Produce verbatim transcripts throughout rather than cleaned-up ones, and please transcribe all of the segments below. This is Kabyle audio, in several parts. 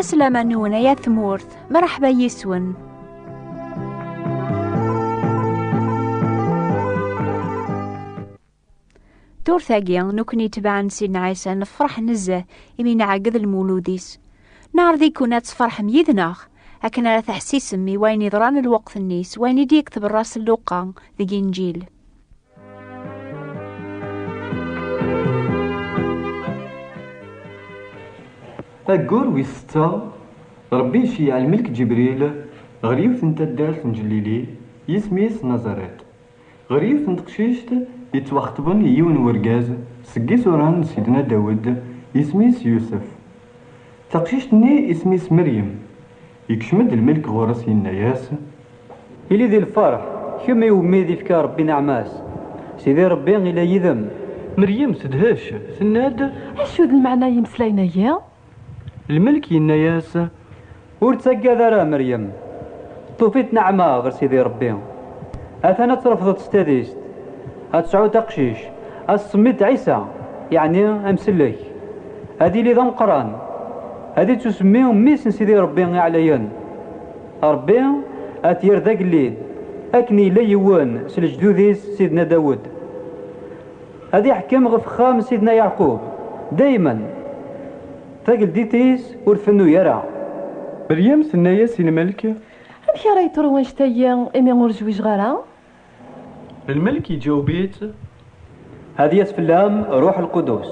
Sslama-nwen ay at tmurt, mreḥba yis-wen. Ddurt-agi, nekkni itebɛen Sidna Ɛisa nefreḥ nezzeh imi nɛegged lmulud-is. Neɛreḍ-iken ad tferḥem yid-neɣ, akken ara teḥsisem i wayen yeḍran lweqt-nni s wayen i d-yekteb Rasul Luqa deg Inǧil. Aggur wis setta, Ṛebbi iceyyeɛ lmelk Ǧibril ɣer yiwet n taddart n Ǧlili, yisem-is Nazaret, ɣer yiwet n teqcict yettwaxeṭben i yiwen n wergaz seg isura n Sidna Dawed, yisem-is Yusef. Taqcict-nni isem-is Meryem. Yekcem-d lmelk ɣur-s, yenna-yas: Ili di lferḥ, kemm i wumi d-ifka Ṛebbi nneɛma-s. Sidi Ṛebbi ila yid-m. Meryem tedhec, tenna-d: Acu d lmeɛna n yimeslayen-agi? Lmelk yenna-yas: Ur ttaggad ara a Meryem, tufiḍ nneɛma ɣer Sidi Ṛebbi. Atan ad trefdeḍ s tadist, ad tesɛuḍ aqcic, ad s-tsemmiḍ Ɛisa, yeɛni amsellek. Ad yili d ameqqran, ad ittusemmi mmi-s n Sidi Ṛebbi iɛlayen. Ṛebbi ad t-yerr d agellid, akken yella yiwen s lejdud-is Sidna Dawed. Ad iḥkem ɣef uxxam n Sidna Yeɛqub daymen. Tageldit-is ur tfennu ara. Meryem tenna-yas i lmelk: Amek ara yeḍru wanect-agi imi ur zwiǧeɣ ara? Lmelk iǧaweb-itt: Ad yas fell-am Ṛuḥ Lqudus.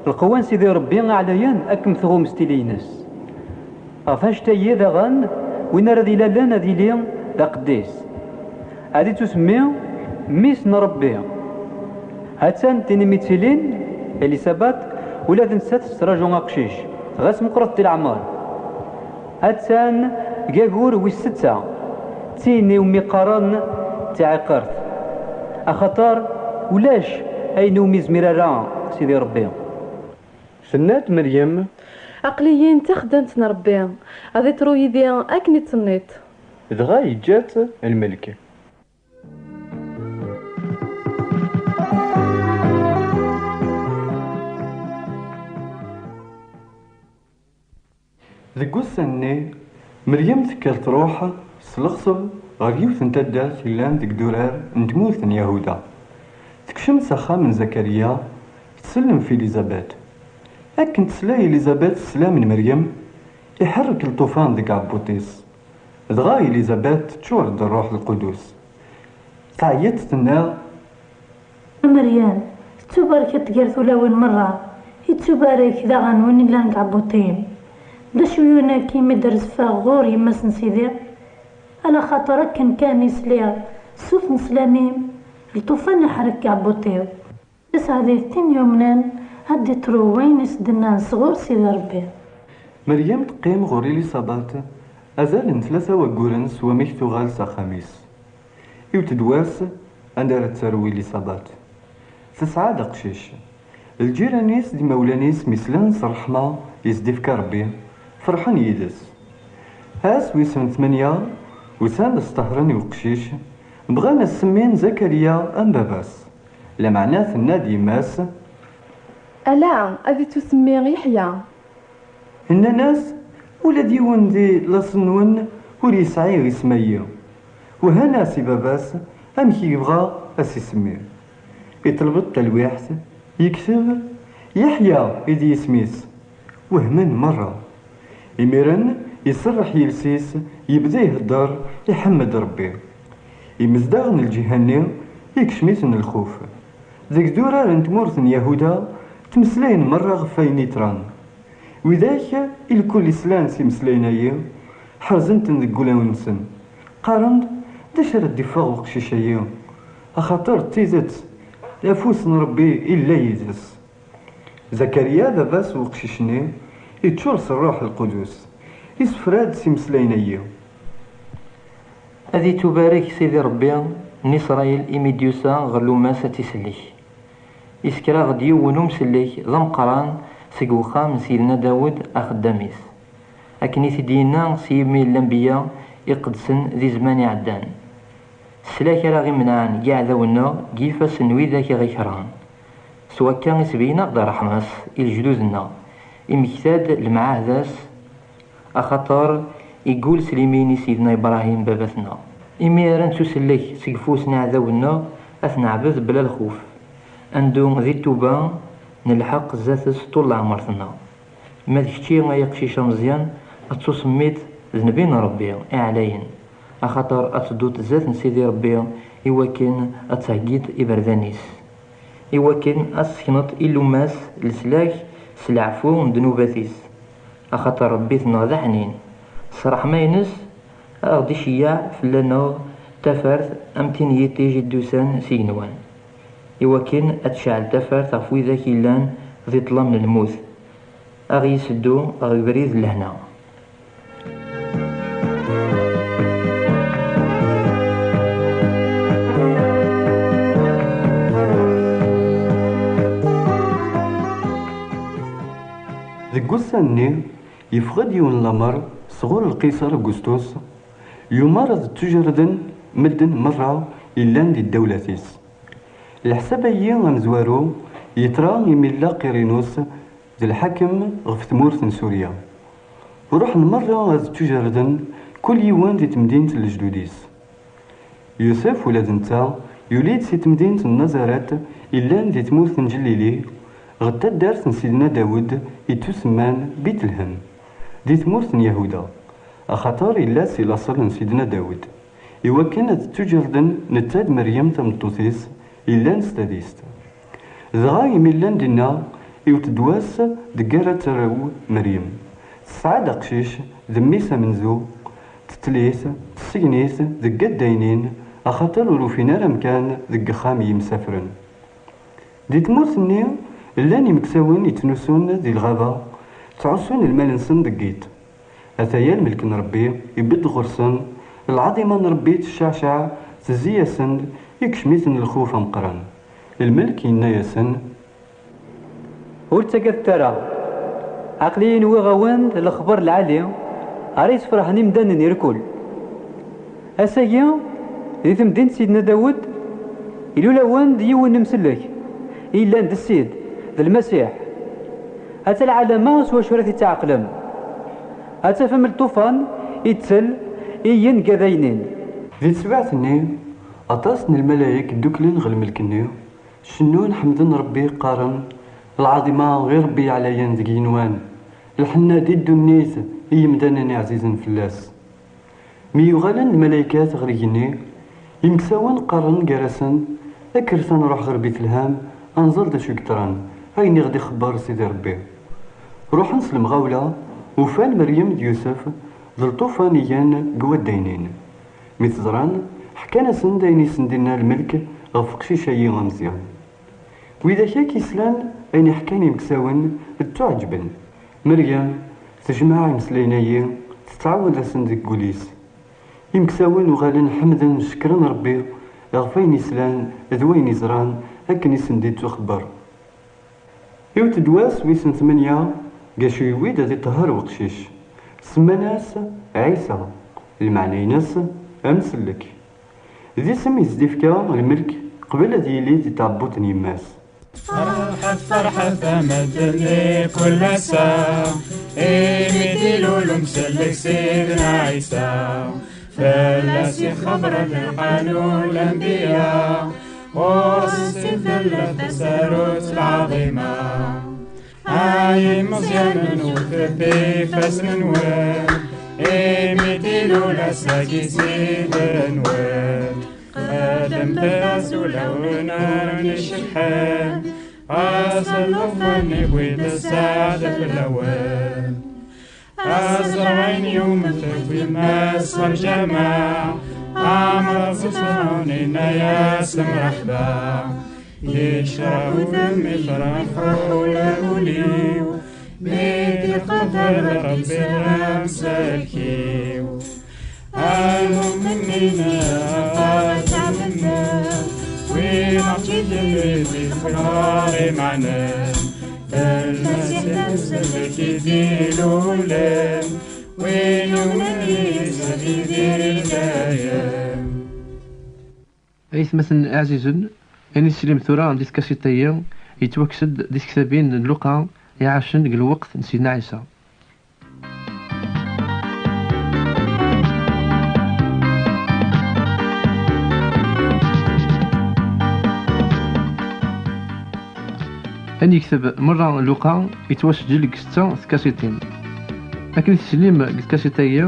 Lqewwa n Sidi Ṛebbi ɛlayen ad kem-tɣum s tili-ines. Ɣef wanect-agi daɣen, win ara d-ilalen ad yili d aqeddis. Ad ittusemmi mmi-s n Ṛebbi. Ha-tt-an tin imi ttilin, Elisabet, ula d nettat tettraǧu aqcic, ɣas meqqret di leɛmer. Ha-tt-an deg aggur wis setta, d tin iwumi qqaren d tiɛiqert, axaṭer ulac ayen iwumi izmir ara Sidi Ṛebbi. Tenna-d Meryem: Aql-iyi d taxeddamt n Ṛebbi, ad iḍru yid-i akken i d-tenniḍ. Dɣa yeǧǧa-tt lmelk. Deg wussan-nni, Meryem tekker truḥ s leɣṣeb ɣer yiwet n taddart yellan deg idurar n tmurt n Yahuda. Tekcem s axxam n Zakarya, tsellem f Elizabet. Akken tesla Elizabet sslam n Meryem, iḥerrek lṭufan deg iɛebbuṭ-is. Dɣa Elizabet teččur d Ṛṛuḥ Lqudus. Teɛyiḍ tenna: A Meryem, tettubarket gar tulawin merra, yettubarek daɣen win illan deg iɛebbuṭ-im. D acu yunan-k imi d-rezfeɣ ɣur yemma-s n Sidi? Ala xaṭer akken kan i sliɣ ṣṣut n sslam-im, lṭufan iḥerrek deg iɛebbuṭ-iw. Taseɛdit tin yumnen ad d-iṭru wayen i s-d-nnan sɣur Sidi Ṛebbi. Meryem teqqim ɣur Eliṣabet azal n tlata wagguren s wamek tuɣal s axxam-is. Iwet-d wass anda ara d-tarew Eliṣabet. Tesɛa-d aqcic. Lǧiran-is d imawlan-is mi slan s ṛṛeḥma i s-d-ifka Ṛebbi, ferḥen yid-s. Ass wis n tmanya, usan-d sṭehren i uqcic, bɣan ad s-semmin Zakarya am baba-s. Lameɛna tenna-d yemma-s: Ala, ad ittusemmi Yeḥya. Nnan-as: Ula d yiwen di laṣel-nwen ur yesɛi isem-ayi. Whan-as i baba-s amek i yebɣa ad s-isemmi. Iṭleb-d talwiḥt, yekteb: Yeḥya i d yisem-is. Wehmen merra. Imiren, iserreḥ yiles-is, yebda ihedder, iḥemmed Ṛebbi. Imezdaɣ n lǧiha-nni, ikcem-iten lxuf. Deg idurar n tmurt n Yahuda, ttmeslayen merra ɣef wayen iḍran. Widak i lkul islan s imeslayen-ayi, ḥerzen-ten deg wulawen-nsen. Qqaren-d: D acu ara d-iffeɣ uqcic-ayi? Axaṭer d tidet, afus n Ṛebbi illa yid-s. Zakarya, baba-s n uqcic-nni, iččur s Ṛṛuḥ Lqudus, isefra-d s imeslayen-ayi: Ad ittubarek Sidi Ṛebbi n Isṛayil imi d-yusa ɣer lummas ad tt-isellek. Isker-aɣ-d yiwen umsellek d ameqqran seg wexxam n Sidna Dawed axeddam-is, akken i t-id-yenna s yimi n lanbeyya iqedsen di zzman iɛeddan. Slak ara ɣ-imenɛen deg yiɛdawen-nneɣ, deg yifassen n widak i ɣ-ikerhen. S wakka i sbeyyen-aɣ-d ṛṛeḥma-s i lejdud-nneɣ, imekta-d lemɛahda-s Axaṭer iggul s limin i Sidna Ibrahim baba-tneɣ. Imi ara nettusellek seg ufus n iɛdawen-nneɣ, ad t-neɛbed bla lxuf. Ad neddu di ttuba, nelḥeq zdat-s ṭul leɛmer-tneɣ. Ma d kečči ay aqcic ameẓyan, ad tusemmiḍ d nnbi n Ṛebbi iɛlayen, axaṭer ad tedduḍ zdat n Sidi Ṛebbi i wakken ad theggiḍ iberdan-is, i wakken ad tessekneḍ i lummas leslak s leɛfu n ddnubat-is, axaṭer Ṛebbi-tneɣ d aḥnin. S ṛṛeḥma-ines, ad ɣ-d-iceyyeɛ fell-aneɣ tafart am tin n yiṭij i d-usan s igenwan, i wakken ad tecɛel tafart ɣef widak yellan di ṭṭlam n lmut, a ɣ-yesseddu ɣer ubrid n lehna. Deg wussan-nni, yeffeɣ-d yiwen n lamer sɣur Lqisar Agustus, yumer ad ttujerden medden merra yellan di ddawlat-is. Leḥsab-agi amezwaru yeṭra imi yella Qirinus d lḥakem ɣef tmurt n Surya. Ruḥen merra ad ttujerden, kul yiwen di temdint n lejdud-is. Yusef ula d netta yuli-d si temdint n Nazaret yellan di tmurt n Ǧlili, ɣer taddart n Sidna Dawed ittusemman Bitlhem, di tmurt n Yahuda, axaṭer yella si laṣel n Sidna Dawed, iwakken ad ttujerden netta d Meryem tameṭṭut-is yellan s tadist. Dɣa imi llan dinna, iwet-d wass deg ara terrew Meryem. Tesɛa-d aqcic d mmi-s amenzu, tettlet, tessegen-it deg addaynin, axaṭer ur ufin ara amkan deg uxxam n yimsafren. Di tmurt-nni, llan imeksawen yettnusun di lɣaba, ttɛussun lmal-nsen deg yiḍ. Ataya lmelk n Ṛebbi ibedd ɣur-sen, lɛaḍima n Ṛebbi tecceɛceɛ, tezzi-yasen-d, ikcem-iten lxuf ameqqran. Lmelk yenna-yasen: Ur ttagadet ara, aql-iyi nwiɣ-awen-d lexber lɛali ara yesferḥen imdanen irkul. Ass-agi, di temdint Sidna Dawed, ilul-awen-d yiwen n umsellek i yellan d Ssid, d Lmasiḥ. Atta lɛalama s wacu ara t-id-tɛeqlem. Ad tafem lṭufan ittel i yengad aynin. Di teswiɛt-nni, aṭas n lmalayek dduklen ɣer lmelk-nni, cennun ḥemden Ṛebbi, qqaren: Lɛaḍima i Ṛebbi yeɛlayen deg yigenwan, lḥenna di ddunit i yimdanen iɛzizen fell-as. Mi yuɣalen lmalaykat ɣer igenni, imeksawen qqaren gar-asen: Kkret ad nruḥ ɣer Bitleham, ad nẓer d acu yeḍran, ayen i ɣ-d-ixebber Sidi Ṛebbi. Ruḥen s lemɣawla, ufan Meryem d Yusef d lṭufan igan deg waddaynin. Mi t-ẓran, ḥkan-asen-d ayen i sen-d-inna lmelk ɣef uqcic-agi ameẓyan. Widak akk yeslan ayen i ḥkan yimeksawen, ttuɛeǧben. Meryem tejmeɛ imeslayen-agi, tettɛawad-asen deg wul-is. Imeksawen uɣalen ḥemden, cekkren Ṛebbi ɣef wayen i slan d wayen i ẓran akken i sen-d-ittuxebber. Iwet-d wass wis n tmenya, gacu yewwi-d ad iṭehher weqcic. Semman-as Ɛisa, lmeɛna-ines amsellek. D isem i s-d-ifka lmelk qbel ad yili di tɛebbuṭ n yemma-s. Ferḥet, ferḥet a medden di kul ass-a, imi d-ilul umsellek Sidna Ɛisa. Fell-as i xebbren lqanun, lanbiya, ɣur-sen tella tasarut lɛaḍima. Ay imeẓyanen, wtet ifassen-nwen, imi d-ilul ass-agi Ssid-nwen. Qeddmet-as ulawen ur ncebḥen, ɣas llufan yewwi-d sseɛd fell-awen. Azrayen yummet deg yemma-s ɣer lǧameɛ, amrabeḍ yenna-yas mreḥba. Yecreɛ udem, ifreḥ ula ul-iw, mi d-iqabel Ṛebbi d amsellek-iw. A lmumen-nni, aṭas ɛemmen, win ɣef i d-yemlil di lexbar imeɛnen, d Lmasiḥ d amsellek i d-ilulen, win yumnen yis ad yidir dayem. Aytmaten iɛzizen, ayen i teslim tura di tkasiṭ-agi, yettwakkes-d di tektabin n Luqa iɛacen deg lweqt n Sidna Ɛisa. Ad yekteb merra Luqa yettwaseǧǧel deg setta tkasiṭin. Akken teslim deg tkasiṭ-agi,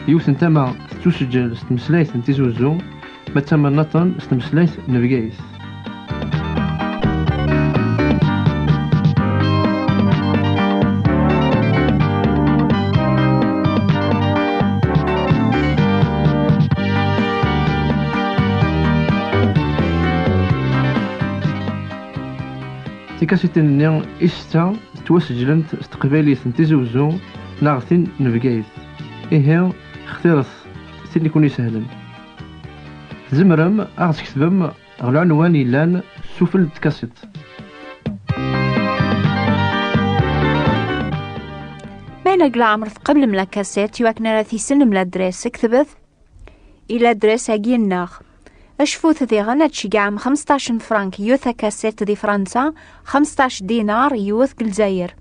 yiwet n tama tettuseǧǧel s tmeslayt n Tizi Uzzu, ma d tama nniḍen s tmeslayt n Bgayet. Tikasiṭin-nni i setta ttwaseǧǧlent s teqbaylit n Tizi Uzzu neɣ tin n Bgayet. Ihi, xtiret tin i ken-isehlen. Tzemrem ad ɣ-d-tketbem ɣer lɛunwan yellan sufell n tkasiṭ. Ma yella deg leɛmer tqeblem la cassette i wakken ara tissinem l'adresse, ktbet i l'adresse-agi-nneɣ. Acfut diɣen ad tceggɛem xemseṭṭac n frank yiwet takasiṭ di Fransa, xemseṭṭac dinar yiwet deg Lezzayer.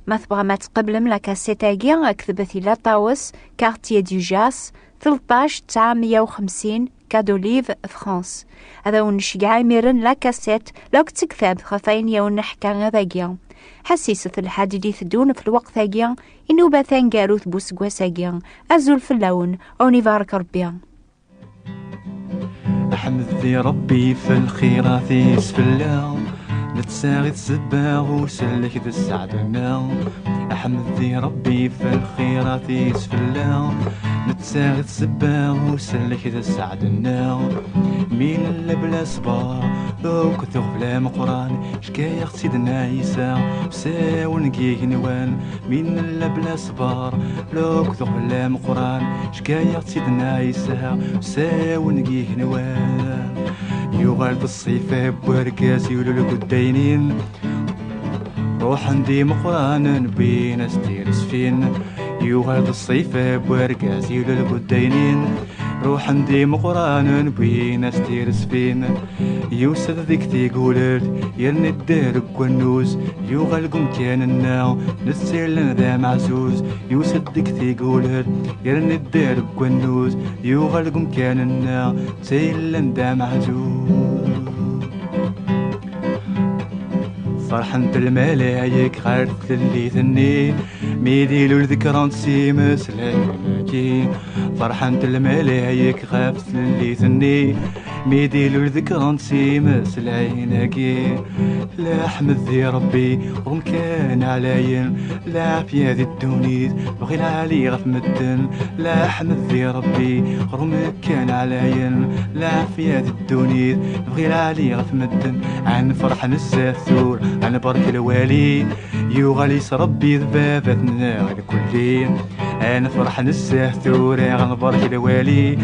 Ma tebɣam ad tqeblem la cassette-agi, ktbet i La Ṭawes, quartier du Jas, tleṭṭac tesɛa meyya u xemsin, Quai d'Olive, France. Ad awen-nceggeɛ imiren la cassette, la akk d tektabt ɣef wayen i awen-neḥka iḍ-agi. Ḥessiset lḥaǧ i d-iteddun ɣef lweqt-agi, inuba taneggarut n useggas-agi. Azul fell-awen, ad wen-ibarek Rebbi. Ḥmed di Rebbi f lxirat-is fell-aɣ, netta i d ssebba usellek d sseɛd-nneɣ. Ḥmed di Rebbi f lxirat-is fell-aɣ, netta i d ssebba usellek d sseɛd-nneɣ. Mi nella bla ṣṣber, akked uɣbel ameqqran, cka-yaɣ-tt-id Ɛisa, usawen n yigenwan. Mi nella bla ṣṣber, akked uɣbel ameqqran, cka-yaɣ-tt-id Ɛisa, usawen n yigenwan. Yuɣal-d ṣṣif n wergaz yulel deg uddaynin, ruḥen-d imeqqranen wwin-as tiresfin. Yuɣal-d ṣṣif n wergaz yulel deg uddaynin, ruḥen-d imeqqranen wwin-as tiresfin. Yusa-d deg tigulelt, yerna idder deg wannuz, yuɣal deg umkan-nneɣ, netta yellan d ameɛzuz. Yusa-d deg tigulelt, yerna idder deg wannuz, yuɣal deg umkan-nneɣ, netta yellan d ameɛzuz. Ferḥent lmalayek ɣer tlellit-nni, mi d-ilul deg kra n tmeslayin-agi. Ferḥent lmalayek ɣef tlellit-nni, mi d-ilul deg kra n tmeslayin-agi. Leḥmed di Rebbi, ɣur-m kan ɛlayen, lɛafya di ddunit, bɣi lɛali ɣef medden. Leḥmed di Rebbi, ɣur-m kan ɛlayen, lɛafya di ddunit, bɣi lɛali ɣef medden. Ad nefreḥ nezzeh tura, ad nbarek lwali, yuɣal-is Rebbi d baba-tneɣ lkulli. Ad nefreḥ nezzeh tura, ad nbarek lwali,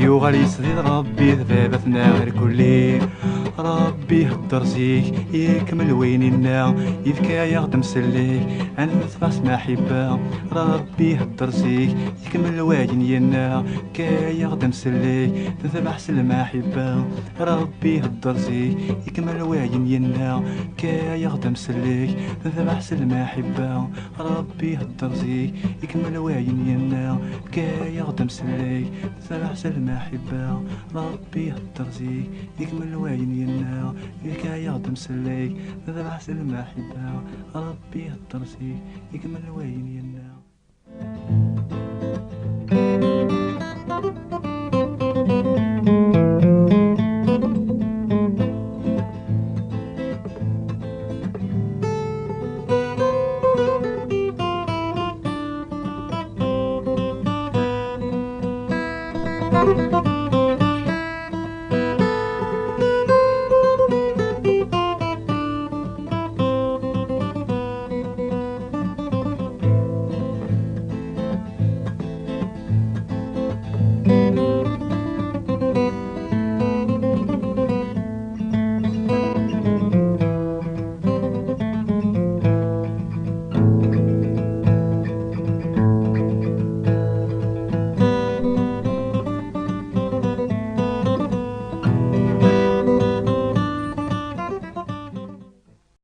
yuɣal-is d Rebbi d baba-tneɣ lkulli. Rebbi ihedder zik, ikmel wayen inna, yefka-yaɣ-d amsellek, ad netbeɛ s lmaḥibba. Rebbi ihedder zik, ikmel wayen yenna, yefka-yaɣ-d amsellek, netbeɛ s lmaḥibba. Rebbi ihedder zik, ikmel wayen yenna, yefka-yaɣ-d amsellek, netbeɛ s lmaḥibba. Rebbi ihedder zik, ikmel wayen yenna, yefka-yaɣ-d amsellek, netbeɛ s lmaḥibba. Rebbi ihedder zik, ikmel wayen yenna, yefka-yaɣ-d amsellek, netbeɛ s lmaḥibba. Rebbi ihedder zik, ikmel wayen yenna.